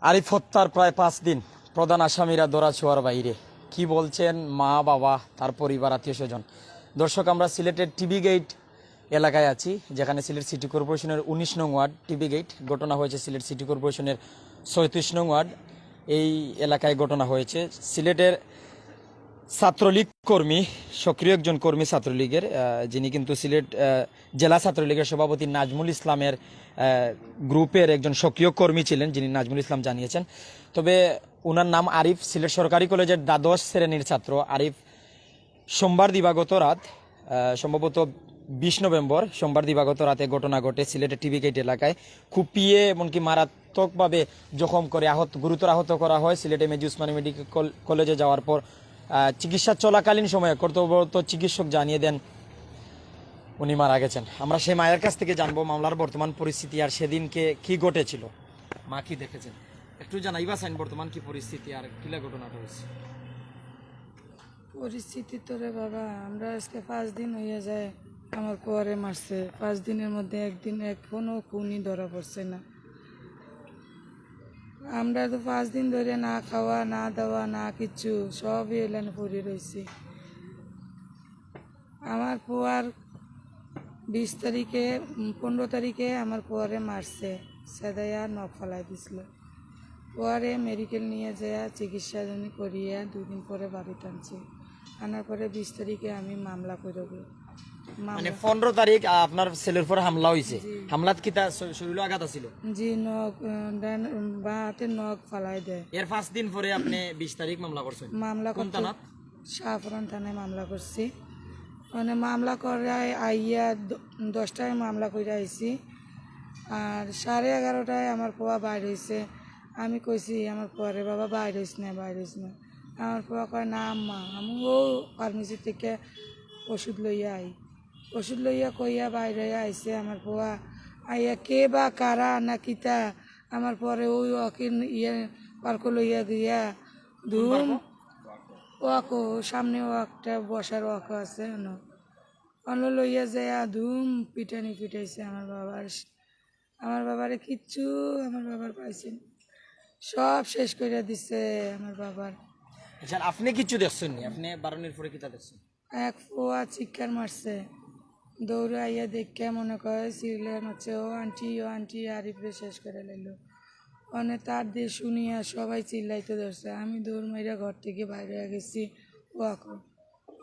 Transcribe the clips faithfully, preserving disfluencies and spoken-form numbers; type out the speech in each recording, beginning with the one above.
আরিফ হত্যার প্রায় পাঁচ দিন, প্রধান আসামিরা ধরাছোঁয়ার বাইরে। কি বলছেন মা, বাবা, তার পরিবার, আত্মীয় স্বজন? দর্শক, আমরা সিলেটের টিবি গেট এলাকায় আছি, যেখানে সিলেট সিটি কর্পোরেশনের উনিশ নং ওয়ার্ড টিবি গেট। ঘটনা হয়েছে সিলেট সিটি কর্পোরেশনের ছয়ত্রিশ নং ওয়ার্ড। এই এলাকায় ঘটনা হয়েছে। সিলেটের ছাত্রলীগ কর্মী, সক্রিয় একজন কর্মী ছাত্রলীগের, আহ, যিনি কিন্তু সিলেট, আহ, জেলা ছাত্রলীগের সভাপতি নাজমুল ইসলামের, আহ, গ্রুপের একজন সক্রিয় কর্মী ছিলেন, যিনি নাজমুল ইসলাম জানিয়েছেন। তবে ওনার নাম আরিফ, সিলেট সরকারি কলেজের দ্বাদশ শ্রেণীর ছাত্র আরিফ। সোমবার দিবাগত রাত, আহ, সম্ভবত বিশ নভেম্বর, সোমবার দিবাগত রাতে ঘটনা ঘটে সিলেটের টিবি গেট এলাকায়। কুপিয়ে এমনকি মারাত্মকভাবে জখম করে আহত, গুরুতর আহত করা হয়। সিলেট এমএজি উসমানী মেডিকেল কল-, কলেজে যাওয়ার পর, আহ, চিকিৎসা চলাকালীন সময়ে কর্তব্যরত চিকিৎসক জানিয়ে দেন উনি মারা গেছেন। আমরা সেই মায়ের কাছ থেকে জানবো মামলার বর্তমান পরিস্থিতি আর সেদিনকে কি ঘটেছিল, মা কি দেখেছেন। একটু জানাইবা চাইন বর্তমান কি পরিস্থিতি আর কিলা ঘটনাটা হয়েছে। পরিস্থিতি তো রে বাবা, আমরা আজকে পাঁচ দিন হইয়া যায় আমার পুয়ারে মারছে। পাঁচ দিনের মধ্যে একদিন এখনো খুনি ধরা পড়ছে না। আমরা তো পাঁচ দিন ধরে না খাওয়া, না দাওয়া, না কিচ্ছু, সবই এলানে পড়ে রইছি। আমার পুয়ার বিশ তারিখে, উম, পনেরো তারিখে আমার পুয়ারে মারছে, সেদাইয়া নখ ফালাই দিছিল। পুয়ারে মেডিকেল নিয়ে যায় চিকিৎসা জনি করিয়া দুই দিন পরে বাড়িত আনছি। আনার পরে বিশ তারিখে আমি মামলা করে দেবো। মানে মামলা পনেরো তারিখ, আহ, আপনার ছেলের উপর হামলা হয়েছে। জি। হামলাত কিতা শ-, শরীরে আঘাত আছিল? জি, নখ, আহ, ডান, উম, বাঁ হাতে নখ ফালাই দেয়। এর পাঁচ দিন পরে আপনি বিশ তারিখ মামলা করছেন? মামলা কোন করতে থানাত? শাহপরান থানায় মামলা করছি। মানে মামলা করে আইয়া দ-, দশটায় মামলা করে আইছি। আর সাড়ে এগারোটায় আমার পোয়া বাইর হইছে। আমি কইছি আমার পোয়ারে, "বাবা, বাইর হইস না, বাইর হইস না।" আমার পোয়া কয়, "না আম্মা।" আমি ও ফার্মেসি থেকে ওষুধ লইয়া আই। ওষুধ লইয়া কইয়া বাইর হইয়া আইছে আমার পোয়া। আইয়া কে বা কারা না কিতা, আমার পরে ওই ওকে ইয়ে পার্ক লইয়া গিয়া ধুম। ওয়াকো, সামনে ওয়াকটা বসার ওয়াকো আছে, অনো। অনো লইয়া যাইয়া ধুম পিটানি পিটাইছে আমার বাবার। আমার বাবারে কিচ্ছু, আমার বাবার পাইছে না। সব শেষ কইরা দিছে আমার বাবার। আচ্ছা, আপনি কিচ্ছু দেখছেন নি? আপনি বারোনির পরে কিতা দেখছেন? এক পোয়া চিৎকার মারছে, দৌড়ে আইয়া দেখিয়া মনে করে চিল্লায় মারছে, "ও আন্টি, ও আন্টি", আরিফরে শেষ করে লাইলো। অনে তার দিয়ে শুনিয়া সবাই চিল্লাইতে ধরছে। আমি দৌড় মাইরা ঘর থেকে বাইরে গেছি। ওয়াকো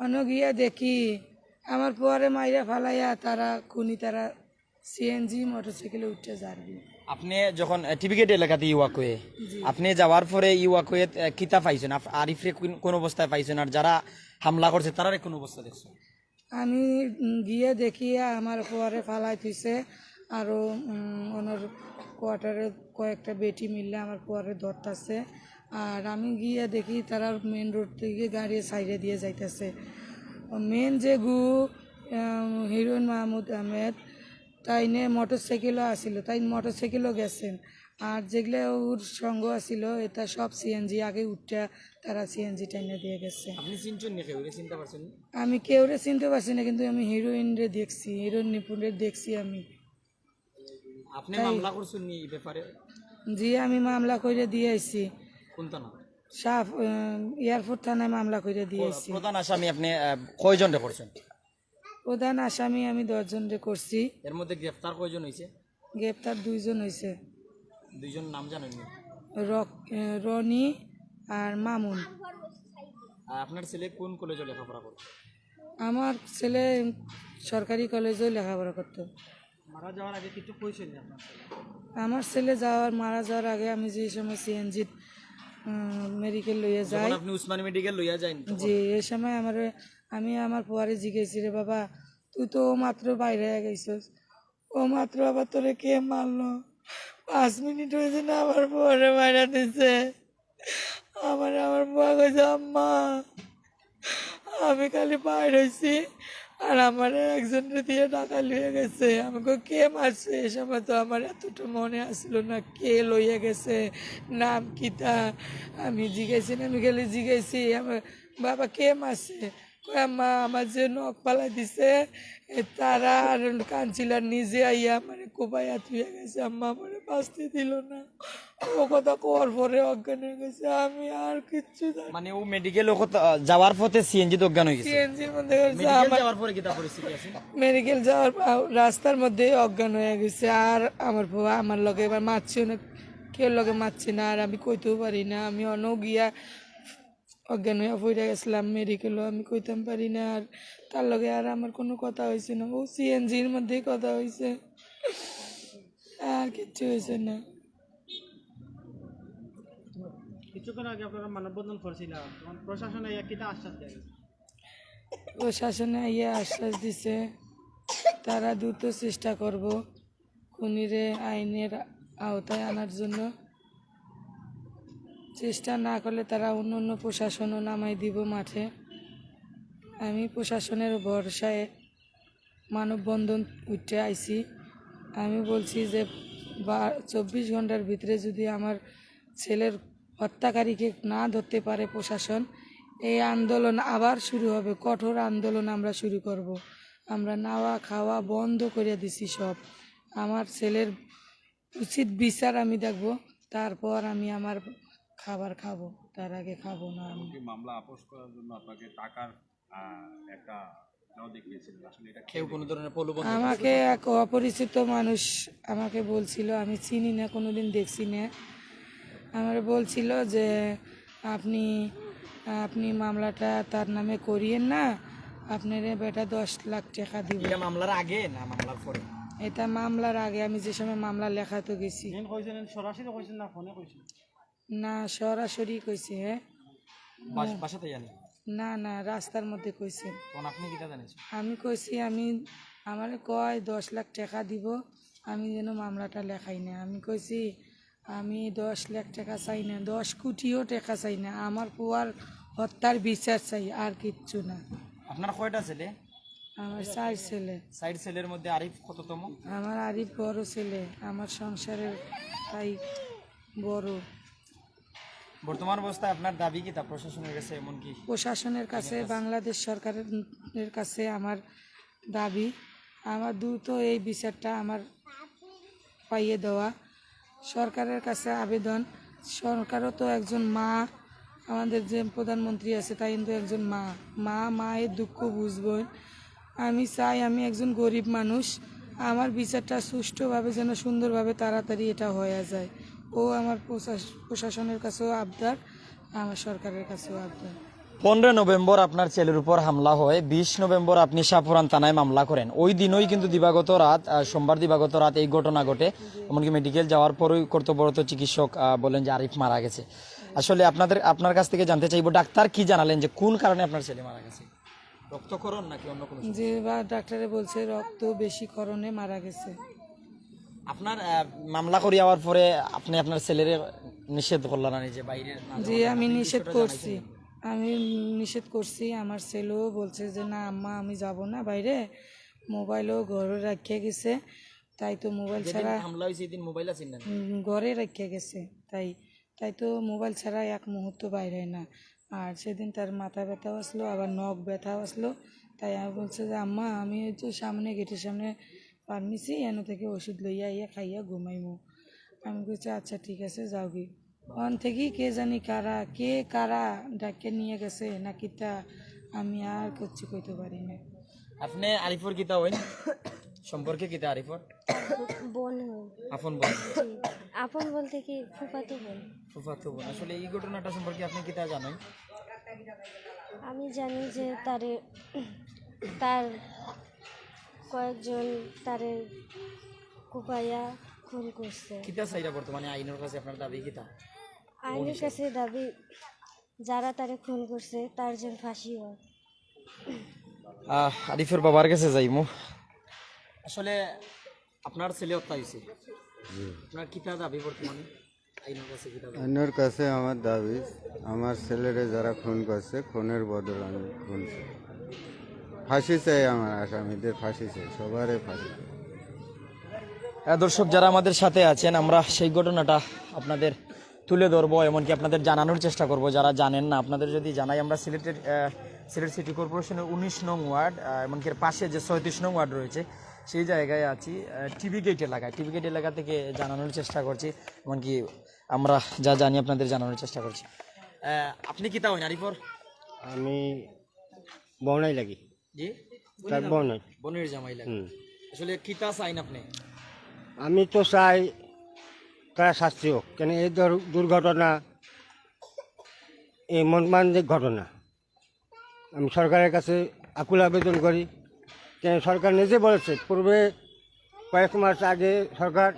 অনো গিয়া দেখি আমার পোয়ারে মাইরা ফালাইয়া তারা খুনি তারা সিএনজি মোটরসাইকেলে উঠে যারগি। আপনি যখন, আহ, টিভি গেট এলাকাতে ই ওয়াকওয়ে, জি। আপনি যাওয়ার পরে ই ওয়াকওয়ে, আহ, কিতা পাইছেন? আপ-, আরিফরে কোন, কোন অবস্থায় পাইছেন? আর যারা হামলা করছে তারারে কোন অবস্থা দেখছেন? আমি, উম, গিয়া দেখিয়া আমার পোয়ারে ফালাই থইছে, আরো, উম, ওনার কোয়ার্টারে কয়েকটা বেটি মিললে আমার পোয়ারে ধরতাছে। আর আমি গিয়া দেখি তারা মেইন রোড থেকে গাড়ি সাইডে দিয়ে যাইতাছে। মেইন যে গু, উম, হিরোইন মাহমুদ আহমেদ, তাইনে মোটরসাইকেলও আছিল, তাই মোটরসাইকেলও গেছেন। আর যেগুলা ওর সঙ্গ আছিল, এটা সব সিএনজি আগে উঠা, তারা সিএনজি টাইনে দিয়ে গেছে। আপনি চিনছেন নি কেউরে, চিনতে পারছেন নি? আমি কেউরে চিনতে পারছি না, কিন্তু আমি হিরোইনরে দেখছি, হিরোইন নিপুণরে দেখছি আমি। আপনি তাই মামলা করছেন নি এই ব্যাপারে? জি, আমি মামলা করে দিয়ে আইছি। কোন থানা? শাহ, উম, এয়ারপোর্ট থানায় মামলা করে দিয়ে আইছি। প্রধান আসামি আপনি, আহ, কয়জনরে করছেন? প্রধান আসামি আমি দশ জনরে করছি। এর মধ্যে গ্রেফতার কয়জন হইছে? গ্রেফতার দুইজন হইছে। দুইজন নাম জানেন নি? রক-, এ, রনি আর মামুন। আর আপনার ছেলে কোন কলেজে লেখাপড়া করতো? আমার ছেলে সরকারি কলেজে লেখাপড়া করতো। মারা যাওয়ার আগে কিছু কইছেন নি আপনার ছেলে? আমার ছেলে যাওয়ার, মারা যাওয়ার আগে আমি যে সময় সিএনজি, উম, মেডিকেল লইয়া যখন যাই, আপনি উসমানী মেডিকেল লইয়া যাইন তখন? জি, এই সময় আমার, আমি আমার পুয়ারে জিজ্ঞেসি, "রে বাবা, তুই তো ও মাত্র বাইরে গেছস, ও মাত্র আবার তোরে কে মারলো? পাঁচ মিনিট হয়েছে না, আমার পুয়ারে মারা দিছে।" আমার, আমার পুয়া কইছে, "আম্মা, আমি খালি বাইর হইছি, আর আমার একজনরে দিয়ে ঢাকা লইয়া গেছে।" আমি কই, "কে মারছে?" এই সময় তো আমার এতটা মনে আসলো না, কে লইয়া গেছে, নাম কিতা। আমি জিজ্ঞাসি না, আমি খালি জিজ্ঞাসি, আমার, "বাবা, কে মারছে?" কয়, "আম্মা, আমার যে নখ ফালাই দিছে, এ, তারা আর কাউন্সিলর নিজে আইয়া আমারে কোবাইয়া থুইয়া গেছে, আম্মা, আমারে বাঁচতে দিল না।" ও কথা কওয়ার পরে অজ্ঞান হয়ে গেছে, আমি আর কিচ্ছু জানি। মানে ও মেডিকেল ও কথা, আহ, যাওয়ার পথে সিএনজি অজ্ঞান হয়ে গেছে। সিএনজির মধ্যে গেছে মেডিকেল আমার যাওয়ার পরে কিতা পরিস্থিতি আছে? মেডিকেল যাওয়ার আ, রাস্তার মধ্যে অজ্ঞান হয়ে গেছে। আর আমার বাবা আমার লগে এবার মাতছেও না, কেউ লগে মাতছে না, আর আমি কইতেও পারি না। আমি অন্য গিয়া অজ্ঞান হইয়া পড়ে গেছিলাম মেডিকেলও, আমি কইতাম পারি না। আর তার লগে আর আমার কোনো কথা হয়েছে না, ও সিএনজির মধ্যেই কথা হয়েছে, আর কিচ্ছু হয়েছে না। কিছুক্ষণ আগে আপনারা মানববন্ধন করছিলেন, তখন প্রশাসন আইয়া কিতা আশ্বাস দেয়? প্রশাসনে আইয়া আশ্বাস দিছে, তারা দ্রুত চেষ্টা করব খুনিরে আইনের আওতায় আনার জন্য। চেষ্টা না করলে তারা অন্য অন্য প্রশাসনও নামাই দিব মাঠে। আমি প্রশাসনের ভরসায় মানববন্ধন উঠে আইছি। আমি বলছি যে বা চব্বিশ ঘন্টার ভিতরে যদি আমার ছেলের হত্যাকারীকে না ধরতে পারে প্রশাসন, এই আন্দোলন আবার শুরু হবে, কঠোর আন্দোলন আমরা শুরু করব। আমরা নাওয়া খাওয়া বন্ধ করে দিছি সব। আমার ছেলের উচিত বিচার আমি দেখব, তারপর আমি আমার খাবার খাবো, তার আগে খাবো না আমি। কি মামলা আপোষ করার জন্য আপনাকে টাকার আহ, একটা জল দেখিয়েছিলেন? আসলে এটা কেউ কোনো ধরনের প্রলোভন? আমাকে এক অপরিচিত মানুষ আমাকে বলছিল, আমি চিনি না, কোনোদিন দেখছি না। আমার বলছিল যে আপনি আপনি মামলাটা তার নামে করিয়েন না, আপনারে বেটা দশ লাখ টাকা দিব। এটা মামলার আগে না মামলার পরে? এটা মামলার আগে, আমি যে সময় মামলা লেখাতে গেছি। এন কইছেন, এন সরাসরি কইছেন না ফোনে কইছেন? না, সরাসরি কইছে। হ্যাঁ, বাস- বাসাতে জানি। না না, রাস্তার মধ্যে কইছে। তখন আপনি কিতা জানিয়েছেন? আমি কইছি আমি আমারে কয় দশ লাখ টাকা দিব, আমি যেন মামলাটা লেখাই না। আমি কইছি আমি দশ লাখ টাকা চাই না, দশ কোটিও টাকা চাই না, আমার পুয়ার হত্যার বিচার চাই, আর কিচ্ছু না। আপনার কয়টা ছেলে? আমার চার ছেলে। চার ছেলের মধ্যে আরিফ কততম? আমার আরিফ বড় ছেলে, আমার সংসারের তাই বড়। বর্তমান অবস্থায় আপনার দাবি কিতা প্রশাসনের কাছে? এমনকি প্রশাসনের কাছে, বাংলাদেশ সরকারের কাছে আমার দাবি, আমার দ্রুত এই বিচারটা আমার পাইয়ে দেওয়া। সরকারের কাছে আবেদন, সরকারও তো একজন মা, আমাদের যে প্রধানমন্ত্রী আছে তাই কিন্তু একজন মা। মা মায়ের দুঃখ বুঝবেন। আমি চাই আমি একজন গরিব মানুষ, আমার বিচারটা সুষ্ঠুভাবে যেন সুন্দরভাবে তাড়াতাড়ি এটা হয়ে যায়। ও আমার প্রশাস- প্রশাসনের কাছেও আবদার, আমার সরকারের কাছেও আবদার। পনেরো নভেম্বর আপনার ছেলের উপর হামলা হয়, বিশ নভেম্বর আপনি শাহপরান থানায় মামলা করেন। ওই দিনই কিন্তু দিবাগত রাত, আহ, সোমবার দিবাগত রাত এই ঘটনা ঘটে। এমনকি মেডিকেল যাওয়ার পরই কর্তব্যরত চিকিৎসক, আহ, বলেন যে আরিফ মারা গেছে। আসলে আপনাদের আপনার কাছ থেকে জানতে চাইবো, ডাক্তার কি জানালেন যে কোন কারণে আপনার ছেলে মারা গেছে? রক্তক্ষরণ নাকি অন্য কোনো সমস্যা? যে বা ডাক্তারে বলছে রক্ত বেশি ক্ষরণে মারা গেছে। আপনার আহ, মামলা করি আওয়ার পরে আপনি আপনার ছেলেরে নিষেধ করলেন না, নিজে বাইরে না জি, যাওয়ার আমি জন্য? নিষেধ বিষয়টা করছি। জানাইছেন? আমি নিষেধ করছি। আমার ছেলেও বলছে যে না আম্মা, আমি যাব না বাইরে, মোবাইলও ঘরে রাখিয়া গেছে, তাই তো মোবাইল যেদিন ছাড়া হামলা হয়েছে এদিন মোবাইল আছে না? উম, ঘরে রাখিয়া গেছে, তাই তাই তো মোবাইল ছাড়া এক মুহূর্ত বাইরে হয় না। আর সেদিন তার মাথা ব্যথাও আসলো, আবার নখ ব্যথাও আসলো। তাই আমি বলছে যে আম্মা, আমি ওই তো সামনে গেটের সামনে ফার্মেসি, এনে থেকে ওষুধ লইয়া আইয়া খাইয়া ঘুমাইমু। আমি কইছি আচ্ছা ঠিক আছে, যাওগি। ওখান থেকে কে জানি কারা, কে কারা ডাকে নিয়ে গেছে না কিতা, আমি আর কিচ্ছু কইতে পারি না। আপনি আরিফর কিতা হইন? সম্পর্কে কিতা আরিফর? বোন হই। আপন বোন? জি। আপন বলতে কি ফুফাতো বোন। ফুফাতো বোন। আসলে এই ঘটনাটা সম্পর্কে আপনি কিতা জানেন? আমি জানি যে তারে তার কয়েকজন তারে কুপাইয়া খুন করছে। কিতা চাইরা বর্তমানে আইনের কাছে আপনার দাবি কিতা? আইনের কাছে দাবি যারা তারে খুন করছে তার যেন ফাঁসি হয়। আহ, আরিফের বাবার কাছে যাইমু। আসলে আপনার ছেলে হত্যা হয়েছে, আপনার কিতা দাবি বর্তমানে আইনের কাছে? কিতা দাবি? আইনের কাছে আমার দাবি, আমার ছেলেরে যারা খুন করছে, খুনের বদল আমি খুন চাই। ফাঁসি চাই, আমার আসামিদের ফাঁসি চাই, সবারই ফাঁসি চাই। আহ, দর্শক যারা আমাদের সাথে আছেন, আমরা সেই ঘটনাটা আপনাদের তুলে ধরবো, এমনকি আপনাদের জানানোর চেষ্টা করব। যারা জানেন না, আপনাদের যদি জানাই, আমরা সিলেটের আহ, সিলেট সিটি কর্পোরেশনের উনিশ নং ওয়ার্ড, আহ, এমনকি এর পাশে যে ছয়ত্রিশ নং ওয়ার্ড রয়েছে, সেই জায়গায় আছি, টিভি গেট এলাকায়। টিভি গেট এলাকা থেকে জানানোর চেষ্টা করছি, এমনকি আমরা যা জানি আপনাদের জানানোর চেষ্টা করছি। আহ, আপনি কিতা অইন আরিফর? আমি বনাই লাগি। জি, তার বনাই। বোনের জামাই লাগে। হুম। আসলে কিতা চাইন আপনি? আমি তো চাই তারা শাস্তি হোক, কেন এই ধর দুর্ঘটনা, এই মর্মান্তিক ঘটনা। আমি সরকারের কাছে আকুল আবেদন করি, কেন সরকার নিজে বলেছে, পূর্বে কয়েক মাস আগে সরকার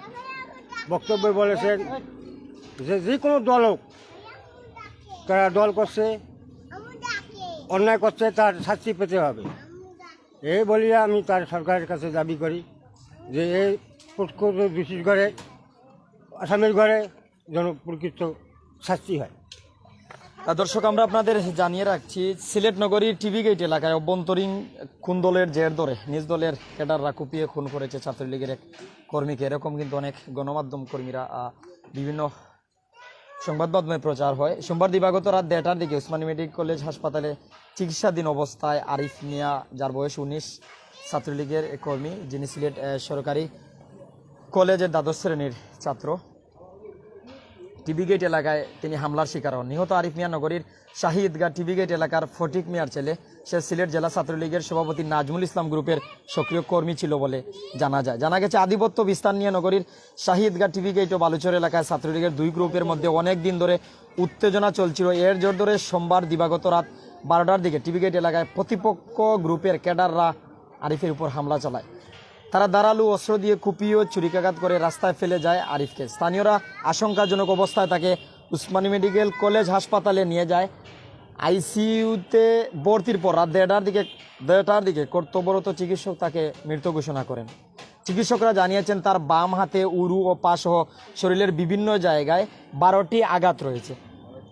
বক্তব্যে বলেছেন যে যে কোনো দল হোক, তারা দল করছে, অন্যায় করছে, তার শাস্তি পেতে হবে। এই বলিয়া আমি তার সরকারের কাছে দাবি করি যে এই প্রকৃত দোষীর ঘরে, আসামির ঘরে যেন প্রকৃত শাস্তি হয়। আহ, দর্শক, আমরা আপনাদের জানিয়ে রাখছি, সিলেট নগরীর টিভি গেট এলাকায় অভ্যন্তরীণ কুন্দলের জের ধরে নিজ দলের ক্যাডাররা কুপিয়ে খুন করেছে ছাত্রলীগের এক কর্মীকে। এরকম কিন্তু অনেক গণমাধ্যম কর্মীরা, আহ, বিভিন্ন সংবাদ মাধ্যমে প্রচার হয়। সোমবার দিবাগত রাত দেড়টার দিকে উসমানী মেডিকেল কলেজ হাসপাতালে চিকিৎসাধীন অবস্থায় আরিফ মিয়া, যার বয়স উনিশ, ছাত্রলীগের এক কর্মী, যিনি সিলেট আহ, সরকারি কলেজের দ্বাদশ শ্রেণীর ছাত্র, টিভি গেট এলাকায় তিনি হামলার শিকার হন। নিহত আরিফ মিয়া নগরীর শাহী ঈদগাহ টিভি গেট এলাকার ফটিক মিয়ার ছেলে। সে সিলেট জেলা ছাত্রলীগের সভাপতি নাজমুল ইসলাম গ্রুপের সক্রিয় কর্মী ছিল বলে জানা যায়। জানা গেছে, আধিপত্য বিস্তার নিয়ে নগরীর শাহী ঈদগাহ টিভি গেট ও বালুচর এলাকায় ছাত্রলীগের দুই গ্রুপের মধ্যে অনেক দিন ধরে উত্তেজনা চলছিল। এর জের ধরে সোমবার দিবাগত রাত বারোটার দিকে টিভি গেট এলাকায় প্রতিপক্ষ গ্রুপের ক্যাডাররা আরিফের উপর হামলা চালায়। তারা ধারালো অস্ত্র দিয়ে কুপিয়ে ও ছুরিকাঘাত করে রাস্তায় ফেলে যায় আরিফকে। স্থানীয়রা আশঙ্কাজনক অবস্থায় তাকে উসমানী মেডিকেল কলেজ হাসপাতালে নিয়ে যায়। আইসিইউতে ভর্তির পর রাত দেড়টার দিকে দেড়টার দিকে কর্তব্যরত চিকিৎসক তাকে মৃত ঘোষণা করেন। চিকিৎসকরা জানিয়েছেন, তার বাম হাতে, উরু ও পা সহ শরীরের বিভিন্ন জায়গায় বারোটি আঘাত রয়েছে।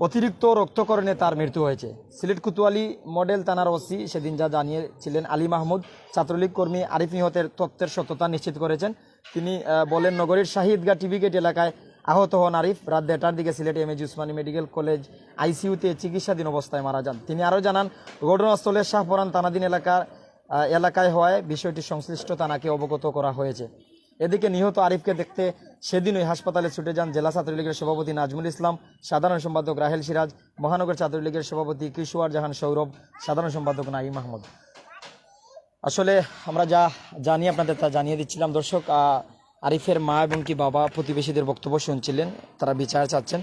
অতিরিক্ত রক্তক্ষরণে তার মৃত্যু হয়েছে। সিলেট কোতোয়ালি মডেল থানার ওসি সেদিন যা জানিয়েছিলেন আলী মাহমুদ, ছাত্রলীগ কর্মী আরিফ নিহতের তথ্যের সত্যতা নিশ্চিত করেছেন। তিনি আহ, বলেন, নগরীর শাহী ঈদগাহ টিভি গেট এলাকায় আহত হন আরিফ। রাত দেড়টার দিকে সিলেট এমএজি উসমানী মেডিকেল কলেজ আইসিইউতে চিকিৎসাধীন অবস্থায় মারা যান। তিনি আরও জানান, ঘটনাস্থলে শাহপরান থানাধীন এলাকার আহ, এলাকায় হওয়ায় বিষয়টি সংশ্লিষ্ট থানাকে অবগত করা হয়েছে। এদিকে নিহত আরিফকে দেখতে সেদিনই হাসপাতালে ছুটে যান জেলা ছাত্রলীগের সভাপতি নাজমুল ইসলাম, সাধারণ সম্পাদক রাহেল সিরাজ, মহানগর ছাত্রলীগের সভাপতি কিশোয়ার জাহান সৌরভ, সাধারণ সম্পাদক নাঈম আহমদ। আসলে আমরা যা জানি আপনাদের তা জানিয়ে দিচ্ছিলাম। দর্শক, আহ, আরিফের মা এবং কি বাবা প্রতিবেশীদের বক্তব্য শুনছিলেন, তারা বিচার চাচ্ছেন।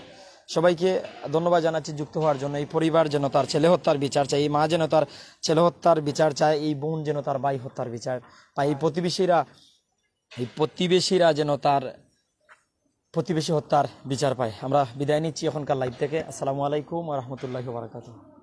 সবাইকে ধন্যবাদ জানাচ্ছি যুক্ত হওয়ার জন্য। এই পরিবার যেন তার ছেলে হত্যার বিচার চায়, এই মা যেন তার ছেলে হত্যার বিচার চায়, এই বোন যেন তার ভাই হত্যার বিচার পায়। এই প্রতিবেশীরা এই প্রতিবেশীরা যেন তার প্রতিবেশী হত্যার বিচার পায়। আমরা বিদায় নিচ্ছি এখনকার লাইভ থেকে। আসসালামু আলাইকুম ওয়া রাহমাতুল্লাহি ওয়া বারাকাতুহু।